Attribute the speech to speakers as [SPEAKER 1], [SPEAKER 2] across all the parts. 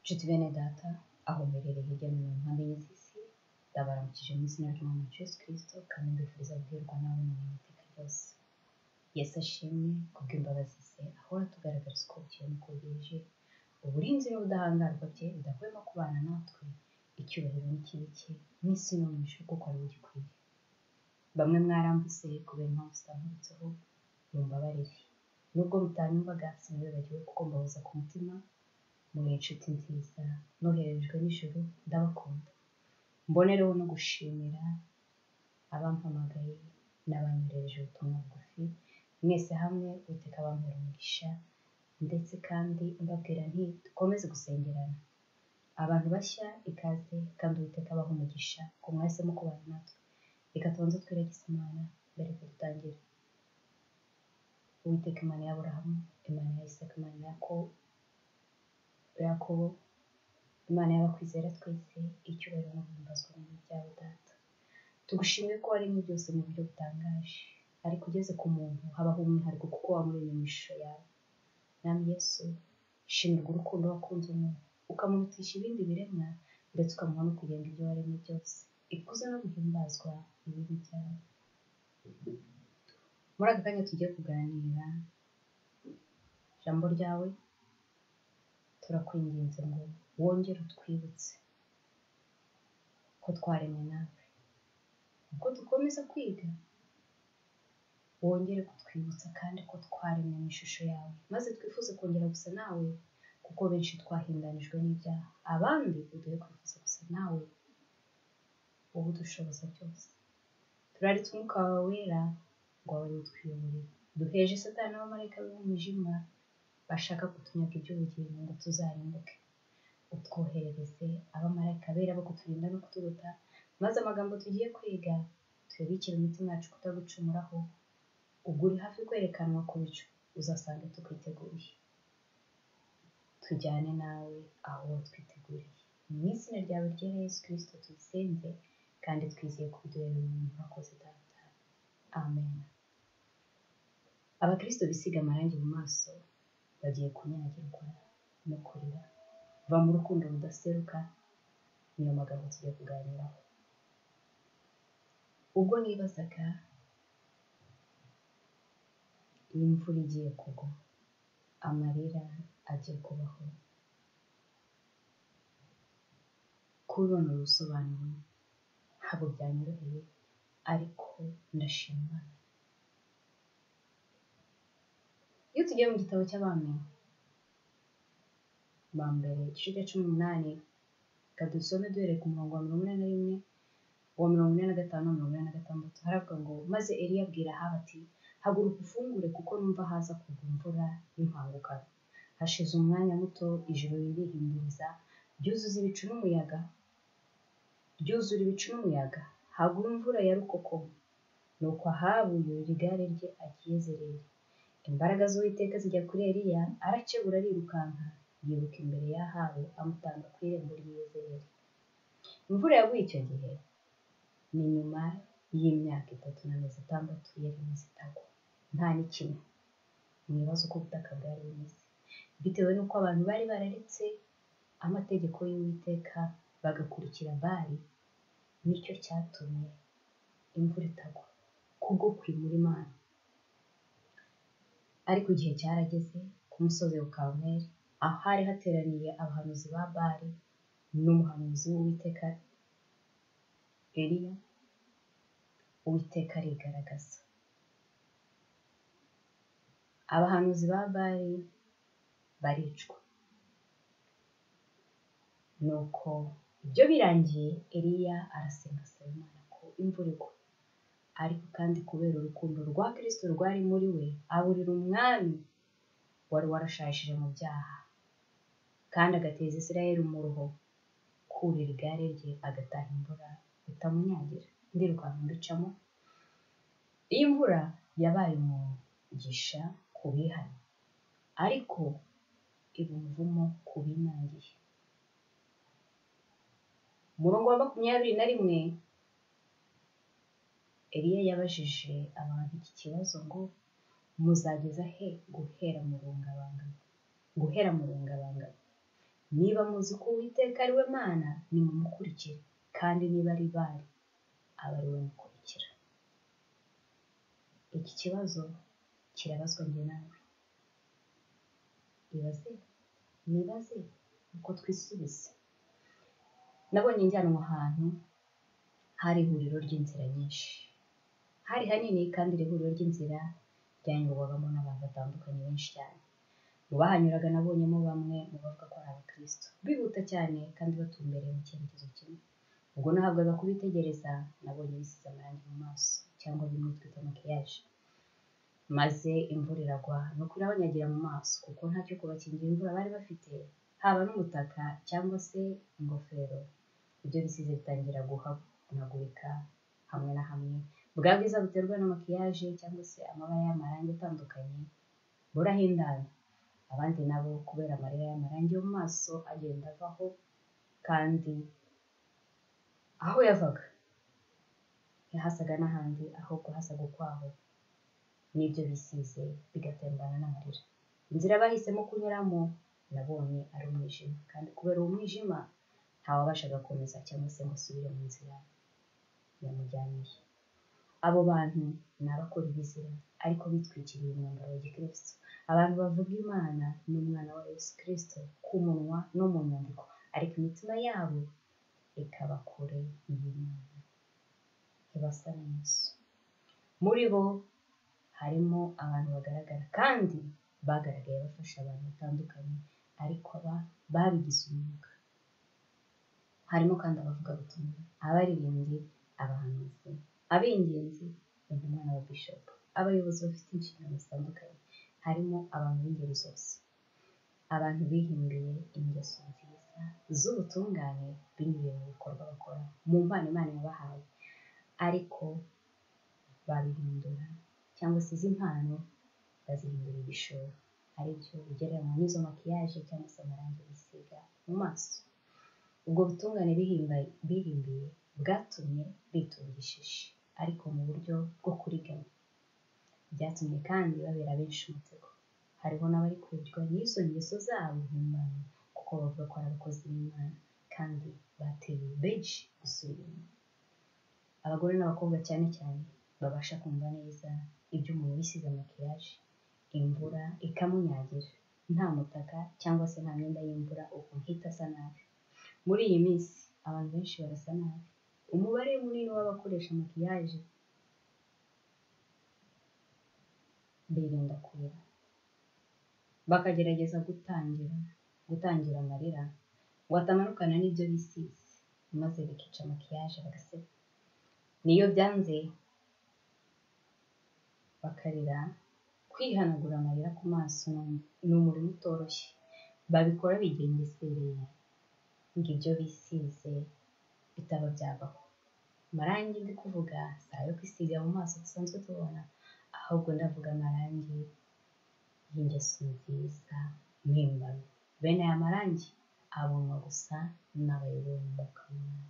[SPEAKER 1] Nshuti bene data, aho mberereye hirya no hino mu mpande enye z'isi, ndabaramukije mu izina ry'Umwami wacu Yesu Kristo, kandi mbifuriza guhirwa nawe n'ibintu iteka ryose. Yesu ashimwe kubw'imbabazi ze, ahora atugaragariza uko bukeye n'uko bwije, uburinzi n'ubudahangarwa bye bidahwema kubana natwe, icyubahiro n'ikibi cye, mu isi no mu ijuru kuko ari we ugikwiye. Bamwe mwarambuze kubera impamvu zitanturutseho, mumbabarire. Nubwo mutanyumvaga sinabibagiwe kuko mbahoza ku mutima, muri inshuti nziza, nohererejwe n'ijuru, ndabakunda. Mbonereho no gushimira abampamagaye n'abanyoherereje ubutumwa bugufi, mwese hamwe Uwiteka abampere umugisha, ndetse kandi mbabwira nti dukomeze gusengerana. Abantu bashya ikaze kandi Uwiteka abahe umugisha ku mwahisemo kubana natwe. Reka tubanze twiragize Imana mbere yuko dutangira. Uwiteka Imana ya Aburahamu, Imana ya Isaka, Imana ya Yakobo, Imana y'abakwizera twese, icyubahiro no guhimbazwa mu byawe Data. Tugushimiye ko waremye byose mu buryo butangaje, ariko ugeze ku muntu habaho umwihariko kuko wamuremye mu ishusho yawe. Mwami Yesu, shimirwa urukundo wakunze umuntu, ukamurutisha ibindi biremwa, ndetse ukamuha no kugenga ibyo waremye byose. Ikuzo no guhimbazwa ibibi byawe. Muri aka kanya tugiye kuganira ijambo ryawe, turakwinginze ngo wongere utwibutse ko twaremwe nawe. Uko dukomeza kwiga, wongere kutwibutsa kandi ko twaremwe mu ishusho yawe, maze twifuze kongera gusa nawe, kuko benshi twahindanijwe n'ibyaha, abandi uduhe kwifuza gusa nawe, wowe udushoboza byose. Turaritse umwuka wawe wera ngo abe utwiyoborera. Duheje Satani n'abamarayika b'umwijima bashaka kutunyaga iby'ubugingo ngo tuzarimbuke. Utwoherereze abamarayika bera bo kuturinda no kutugota, maze amagambo tugiye kwiga tuyabikire imitima yacu kutagucumuraho. Ubwo uri hafi kwerekanwa ku bicu, uzasanga tukwiteguye. Tujyane nawe aho watwiteguriye. Mu izina ryawe ryera Yesu Kristo tubisenze kandi twizeye kubiduhera umuntu urakoze Data. Amen. Abakristo bisiga amarangi mu maso bagiye kunyagirwa no kurira. Va mu rukundo rudaseruka, niyo magambo tugiye kuganiraho. Ubwo nibazaga iyi mvura igiye kugwa, amarira agiye kubaho, kubibona ubusobanuro ntabwo byanyoroheye, ariko ndashima Imana. Iyo tugiye mu gitabo cy'Abami ba mbere, igice cya 18, reka dusome duhereye ku murongo wa 41, uwa 45, 46, haravuga ngo maze Eliya abwira Ahabu ati haguruka ufungure kuko numva haza kugwa imvura y'impangukano. Hashize umwanya muto ijuru ririhinduriza, ryuzuza ibicu n'umuyaga, ryuzura ibicu n'umuyaga, hagwa imvura ya rukokoma. Nuko Ahabu yurira igare rye ajya i Yezereli. Imbaraga z'Uwiteka zijya kuri Eliya, arakebura arirukanka, yiruka imbere ya Ahabu amutanga ku irembo ry'i Yezereli. Imvura yaguye icyo gihe ni nyuma y'imyaka 3 n'amezi 6 yari imaze itagwa, nta n'ikimwe. Mwibaze uko ubutaka bwari bumeze, bitewe n'uko abantu bari bararetse amategeko y'Uwiteka bagakurikira Bali, nicyo cyatumye imvura itagwa kubwo kwimura Imana. Ariko igihe cyarageze ku musozi wa Karumeli, aho hari hateraniye abahanuzi ba Bali n'umuhanuzi w'Uwiteka Eliya, Uwiteka arigaragaza. Abahanuzi ba Bali baricwa. Nuko ibyo birangiye, Eliya arasenga asaba Imana ko imvura igwa. Ariko kandi kubera urukundo rwa Kristo rwari muri we, aburira umwami wari warashayishije mu byaha kandi agateza Isirayeli umuruho, kurira igare rye agataha imvura itamunyagira. Ndirukanka mbicamo. Iyi mvura yabaye umugisha ku bihanye, ariko iba umuvumo ku binangiye. Umurongo wa 21, Eliya yabajije abantu iki kibazo ngo muzageza he guhera mu rungabangabo? Guhera mu rungabangabo. Niba muzi ko Uwiteka ari we Mana, nimumukurikire, kandi niba ari Bali, abe ari we mukurikira. Iki kibazo kirabazwa njye nawe. Ibaze, nibaze uko twisubiza. Nabonye njyanwa ahantu hari ihuriro ry'inzira nyinshi. Hari hanini kandi iri huriro ry'inzira ryanyurwagamo n'abantu batandukanye benshi cyane. Mu bahanyuraga nabonyemo bamwe mu bavuga ko ari abakristo, bihuta cyane kandi batumbereye mu cyerekezo kimwe. Ubwo nahabwaga kubitegereza, nabonye bisize amarangi mu maso cyangwa bimwe twita makiyaje. Maze imvura iragwa, nuko irabanyagira mu maso, kuko ntacyo kubakingira imvura bari bafite, haba n'umutaka cyangwa se ingofero. Ibyo bisize bitangira guhanagurika hamwe na hamwe. Bwa bwiza buterwa na makiyaje cyangwa se amabara y'amarangi atandukanye burahindana. Abandi nabo kubera amarira y'amarangi yo mu maso agenda avaho, kandi aho yavaga ntihasaga n'ahandi, ahubwo hasaga ukwaho, n'ibyo bisize bigatembana n'amarira. Inzira bahisemo kunyuramo nabonye ari umwijima, kandi kubera uwo mwijima ntawabashaga gukomeza cyangwa se ngo asubire mu nzira yamujyaniye. Abo bantu ni abakora ibizira ariko bitwikiriye umwambaro wa gikristo. Abantu bavuga Imana n'umwana wa Yesu Kristo ku munwa no mu nyandiko, ariko imitima yabo ikaba kure y'Imana. Ntibasa na Yesu. Muri bo harimo abantu bagaragara kandi bagaragaye bafasha abantu batandukanye, ariko aba babigize umwuga. Harimo kandi abavugabutumwa, abaririmbyi, abahanuzi, ab'ingenzi, intumwa n'ababishopu, abayobozi bafite inshingano zitandukanye. Harimo abantu b'ingeri zose, abantu bihimbiye ingeso nziza z'ubutungane binyuriye mu bikorwa bakora, mu mpano Imana yabahaye, ariko babihindura cyangwa se izi mpano bazihindura ibishoro, aribyo bigereranywa n'izo makiyaje cyangwa se amarangi bisiga mu maso. Ubwo butungane bihimbiye bwatumye bitungishije, ariko mu buryo bwo kuriganya. Byatumye kandi babera benshi umutego. Hariho n'abari kuyobywa n'izo ngeso zabo mpimbano, kuko bavuga ko ari abakozi b'Imana kandi bateye benshi gusubira inyuma. Abagore n'abakobwa cyane cyane babasha kumva neza ibyo umuntu wisize makiyaje, imvura ikamunyagira, nta mutaka cyangwa se nta myenda y'imvura, ukuntu ihita asa nabi. Muri iyi minsi abantu benshi barasa nabi. Umubare munini w'abakoresha makiyaje birinda kurira, bakagerageza gutangira amarira ngo atamanukana n'ibyo bisize, maze bikica makiyaje bagaseka. Niyo byanze bakarira. Kwihanagura amarira ku maso ni umurimo utoroshye. Babikora bigengesereye ngo ibyo bisize bitaba byavaho. Amarangi ndi kuvuga si ayo kwisiga mu maso dusanzwe tubona, ahubwo ndavuga amarangi y'ingeso nziza mpimbano. Bene aya marangi abonwa gusa n'abayobowe n'Umwuka w'Imana.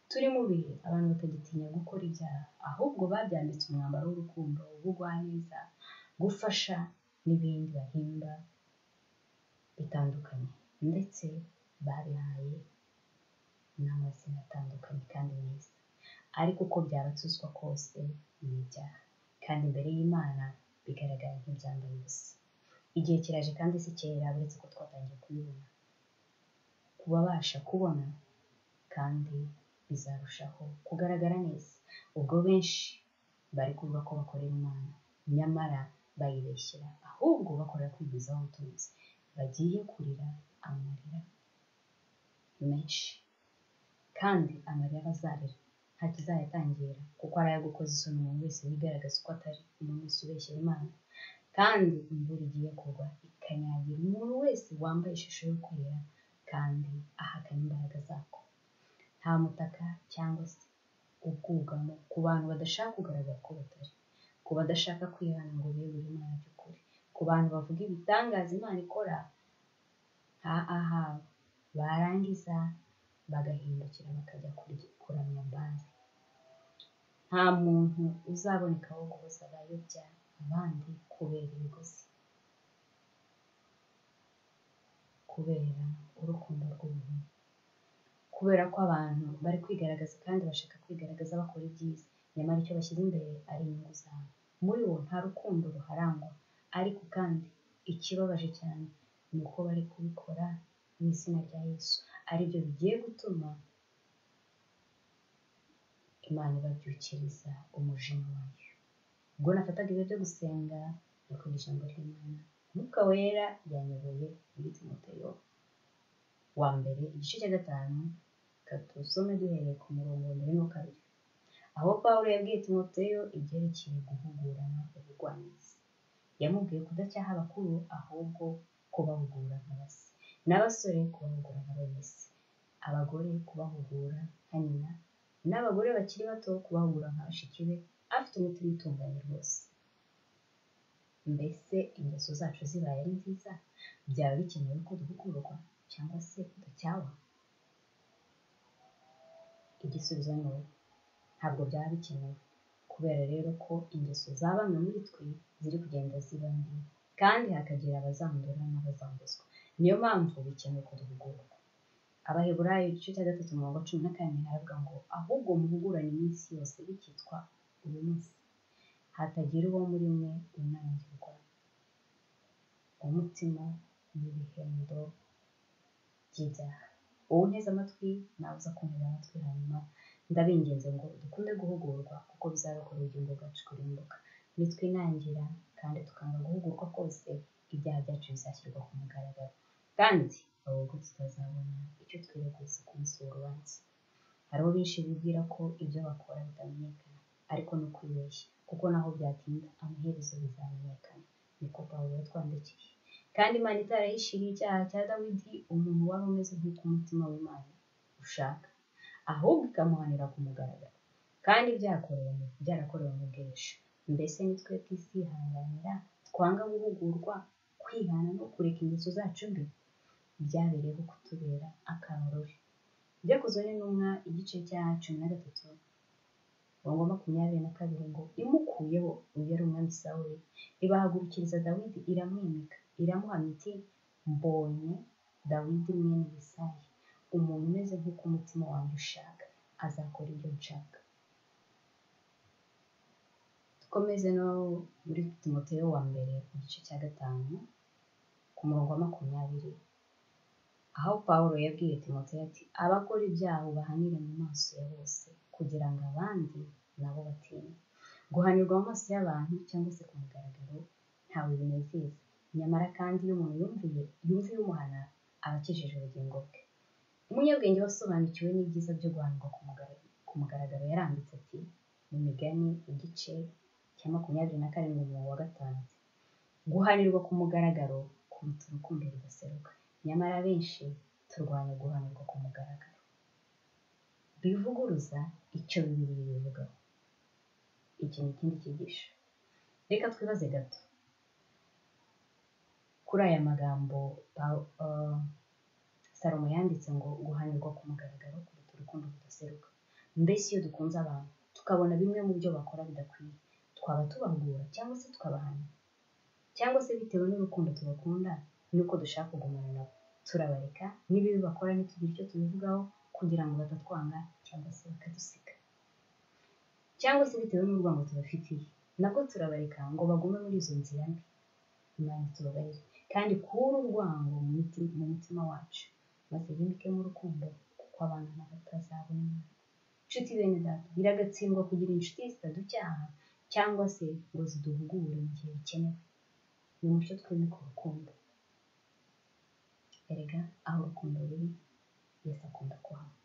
[SPEAKER 1] Turi mu bihe abantu batagitinya gukora ibyaha, ahubwo babyambitse umwambaro w'urukundo, ubugwaneza, gufasha n'ibindi bahimba bitandukanye, ndetse babihaye n'amazina atandukanye kandi meza. Ariko uko byabatuzwa kose ni ibyaha, kandi imbere y'Imana bigaragara nk'ibyambaye ubusa. Igihe kiraje kandi si kera, uretse ko twatangiye kubibona, kubabasha kubona, kandi bizarushaho kugaragara neza ubwo benshi bari kuvuga ko bakorera Imana, nyamara bayibeshyera, ahubwo bakorera kwigwizaho ubutunzi. Bagiye kurira amarira menshi, kandi amarira bazarira nta kizayatangira, kuko ari ayo gukoza isoni umuntu wese wigaragaza uko atari, umuntu wese ubeshyera Imana. Kandi imvura igiye kugwa ikanyagira umuntu wese wambaye ishusho yo kwera kandi ahakana imbaraga zako. Nta mutaka cyangwa se ubwugamo ku bantu badashaka kugaragara ko batari, ku badashaka kwihana ngo biyegurire Imana by'ukuri, ku bantu bavuga ibitangaza Imana ikora nka Ahabu, barangiza bagahindukira bakajya kuramya Bali. Nta muntu uzaboneka wo guhoza abayobya abandi kubera imigozi, kubera urukundo rw'ubuhumyi. Kubera ko abantu bari kwigaragaza kandi bashaka kwigaragaza bakora ibyiza, nyamara icyo bashyize imbere ari inyungu zabo. Muri bo nta rukundo ruharangwa, ariko kandi ikibabaje cyane ni uko bari kubikora mu izina rya Yesu, aribyo bigiye gutuma Imana ibabyukiriza umujinya wayo. Ubwo nafataga ibihe byo gusenga no kwiga ijambo ry'Imana, Umwuka Wera yanyoboye muri Timoteyo wa mbere igice cya 5, tusome duhereye ku murongo wa 1 n'uwa 2, aho Pawulo yabwiye Timoteyo ibyerekeye guhugurana ubugwaneza. Yamubwiye kudacyaha abakuru, ahubwo kubahugura nka ba se, n'abasore kubahugura nka bene se, abagore kubahugura nka nyina, n'abagore bakiri bato kubahugura nka bashiki be, afite umutima utunganye rwose. Mbese ingeso zacu zibaye ari nziza, byaba bikenewe ko duhugurwa cyangwa se ducyawa? Igisubizo ni oya, ntabwo byaba bikenewe. Kubera rero ko ingeso za bamwe muri twe ziri kugenda ziba mbi, kandi hakagira abazandura n'abazanduzwa, niyo mpamvu bikenewe ko duhugurwa. Abaheburayo igice cya 3 umurongo wa 14 haravuga ngo ahubwo muhugurane iminsi yose bikitwa uyu munsi, hatagira uwo muri mwe unangirwa umutima n'ibihendo by'ibyaha. Wowe unteze amatwi nawe uza kuntega amatwi, hanyuma ndabinginze ngo dukunde guhugurwa, kuko bizarokora ubugingo bwacu kurimbuka. Nitwinangira kandi tukanga guhugurwa kose, ibyaha byacu bizashyirwa ku mugaragaro, kandi ahubwo tutazabona icyo twireguza ku munsi w'urubanza. Hariho benshi bibwira ko ibyo bakora bitamenyekana, ariko ni ukwibeshya, kuko naho byatinda amaherezo bizamenyekana. Niko Pawulo yatwandikiye. Kandi Imana itarahishiriye icyaha cya Dawidi, umuntu wari umeze nk'uko umutima w'Imana ushaka, ahubwo ikamuhanira ku mugaragaro, kandi byarakorewe mu bwinshi. Mbese ni twe twihanganira twanga guhugurwa, kwihana no kureka ingeso zacu mbi? Byabereyeho kutubera akarorero. Ibyakozwe n'Intumwa igice cya 13 umurongo wa 22 ngo imukuyeho uyu yari umwami Sawuli, ibahagurukiriza Dawidi iramwimika, iramuhamya iti mbonye Dawidi mwene Yesayi, umuntu umeze nk'uko umutima wanjye ushaka, azakora ibyo nshaka. Dukomeze no muri Timoteyo wa mbere igice cya 5 ku murongo wa 20, aho Pawulo yabwiye Timoteyo ati abakora ibyaha ubahanire mu maso ya bose, kugira ngo abandi nabo batinye. Guhanirwa mu maso y'abantu cyangwa se ku mugaragaro ntawe binezeza, nyamara kandi iyo umuntu yumviye umuhana aba akijije ubugingo bwe. Umunyabwenge wasobanukiwe n'ibyiza byo guhanirwa ku mugaragaro yaranditse ati mu Migani igice cya 27 umurongo wa 5 ati guhanirwa ku mugaragaro kuruta urukundo rudaseruka, nyamara benshi turwanya guhanirwa ku mugaragaro. Bivuguruza icyo Bibiliya ibivugaho. Iki ni ikindi cyigisho. Reka twibaze gato kuri aya magambo Salomo yanditse ngo guhanirwa ku mugaragaro kuruta urukundo rudaseruka. Mbese iyo dukunze abantu tukabona bimwe mu byo bakora bidakwiye, twaba tubahugura cyangwa se tukabahana, cyangwa se bitewe n'urukundo tubakunda nuko dushaka kugumana nabo, turabareka n'ibibi bakora ntitugire icyo tubivugaho kugira ngo batatwanga cyangwa se bakadusiga, cyangwa se bitewe n'urwango tubafitiye, nabwo turabareka ngo bagume muri izo nzira mbi. Imana itubabarire kandi kuri urwango mu mutima wacu, maze yimikemo urukundo, kuko abangana batazabona Imana. Inshuti bene data, biragatsindwa kugira inshuti zitaducyaha cyangwa se ngo ziduhugure mu gihe bikenewe. Ni mucyo twimika urukundo. Erega aho urukundo ruri, Yesu akunda kuhaba.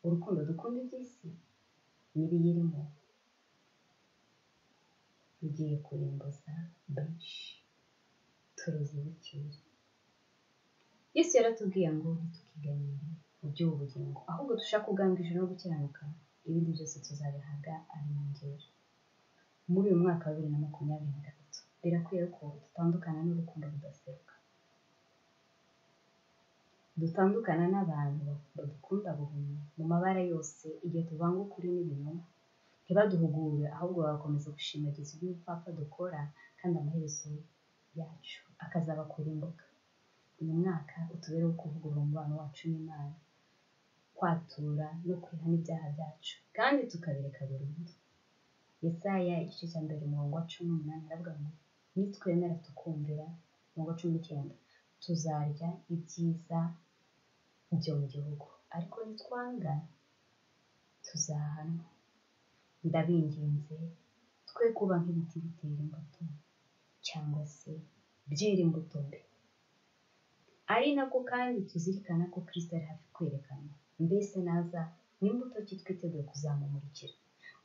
[SPEAKER 1] Urukundo dukunda iby'isi n'ibiyirimo rugiye kurimbuza benshi, turuzibukire. Yesu yaratubwiye ngo ntitukiganyire mu by'ubu bugingo, ahubwo dushake ubwami bw'ijuru no gukiranuka, ibindi byose tuzabihabwa ari inyongera. Muri uyu mwaka wa 2023 birakwiye ko dutandukana n'urukundo rudaseruka, dutandukana n'abantu badukunda buhumyi mu mabara yose, igihe tuvanga ukuri n'ibinyoma, ntibaduhugure ahubwo bagakomeza gushimagiza iby'ubupfapfa dukora, kandi amaherezo yacu akazaba kurimbuka. Uyu mwaka utubereho kuvugurura umubano wacu n'Imana, kwatura no kwihana ibyaha byacu kandi tukabireka burundu. Yesaya igice cya 1 umurongo wa 18 aravuga ngo nitwemera tukumvira, umurongo wa 19 tuzarya ibyiza byo mu gihugu, ariko nitwanga tuzahanwa. Ndabinginze twe kuba nk'ibiti bitera imbuto cyangwa se byera imbuto mbi. Ari nako kandi tuzirikana ko Kristo ari hafi kwerekanwa. Mbese naza n'imbuto ki twiteguye kuzamumurikira?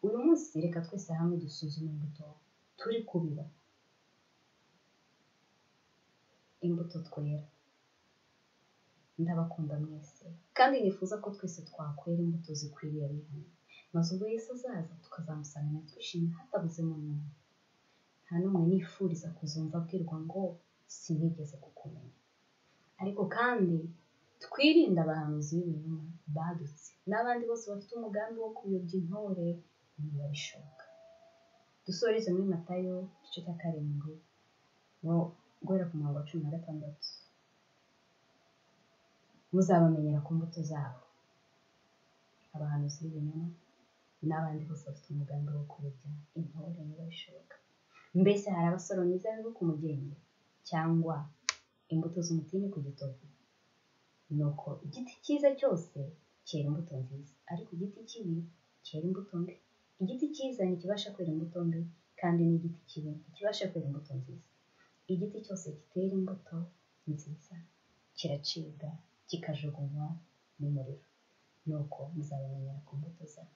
[SPEAKER 1] Uyu munsi reka twese hamwe dusuzume imbuto turi kubiba, imbuto twera. Ndabakunda mwese kandi nifuza ko twese twakwera imbuto zikwiriye abihana, maze ubwo Yesu azaza tukazamusangana twishimye hatabuzemo n'umwe. Nta n'umwe nifuriza kuzumva abwirwa ngo sinigeze kukumenya. Ariko kandi twirinde abahanuzi b'ibinyoma badutse n'abandi bose bafite umugambi wo kuyobya intore niba bishoboka. Dusoreze muri Matayo igice cya 7 guhera ku murongo wa 16. Muzabamenyera ku mbuto zabo. Abahanuzi b'ibinyoma n'abandi bose bafite umugambi wo kuyobya intore niba bishoboka. Mbese hari abasoroma inzabibu ku mugenge cyangwa imbuto z'umutini ku gitovu? Nuko igiti cyiza cyose cyera imbuto nziza, ariko igiti kibi cyera imbuto mbi. Igiti cyiza ntikibasha kwera imbuto mbi, kandi n'igiti kibi ntikibasha kwera imbuto nziza. Igiti cyose kitera imbuto nziza kiracibwa kikajugunywa mu muriro. Nuko muzabamenyera ku mbuto zabo.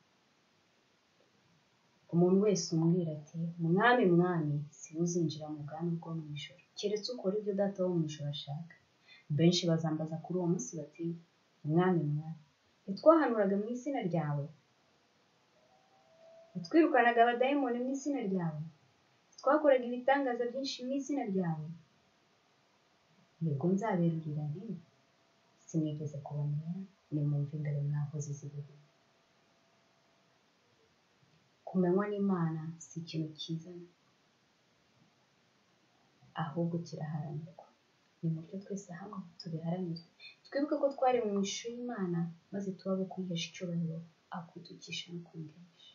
[SPEAKER 1] Umuntu wese umbwira ati Mwami, Mwami, si we uzinjira mu bwami bwo mu ijuru, keretse ukora ibyo Data wo mu ijuru ashaka. Benshi bazambaza kuri uwo munsi bati Mwami, Mwami, ntitwahanuraga mu izina ryawe? Ntitwirukanaga abadayimoni mu izina ryawe? Twakoraga ibitangaza byinshi mu izina ryawe? Nibwo nzaberurira nti sinigeze kubamenya, nimwumve imbere mwakoze z'ibibi. Kumenywa n'Imana si ikintu kizana, ahubwo kiraharanirwa. Nimuryo twese hamwe tubiharanire. Twibuke ko twaremwe mu ishusho y'Imana, maze tuba abo kuyihesha icyubahiro, aho kwitukisha no kwigisha.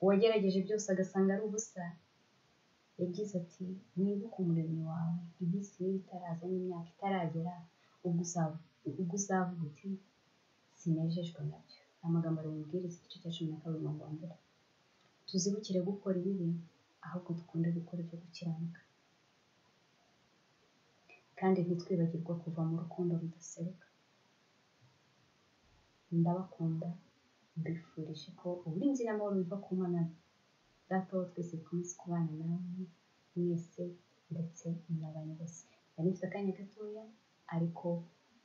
[SPEAKER 1] Uwagerageje byose agasanga ari ubusa, yagize ati mwibuke umuremyi wawe iminsi mibi itaraza n'imyaka itaragera, ubwo uzavuga uti sinejejwe nabyo. Amagambo ari mu Mubwiriza igice cya 12 umurongo wa 1. Tuzibukire gukora ibibi, ahubwo dukunde gukora ibyo gukiranuka. Kandi ntitwibagirwe kuva mu rukundo rudaseruka. Ndabakunda, mbifurije ko uburinzi n'amahoro biva ku Mana Data wa twese bikomeze kubana namwe mwese ndetse n'abanyu bose. Nari mfite akanya gatoya, ariko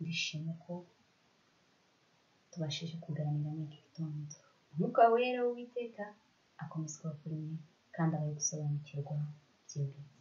[SPEAKER 1] ndishimye ko tubashije kuganira muri iki gitondo. Umwuka wera w'Uwiteka akomeza kuba kuri mwe kandi abahe gusobanukirwa byimbitse.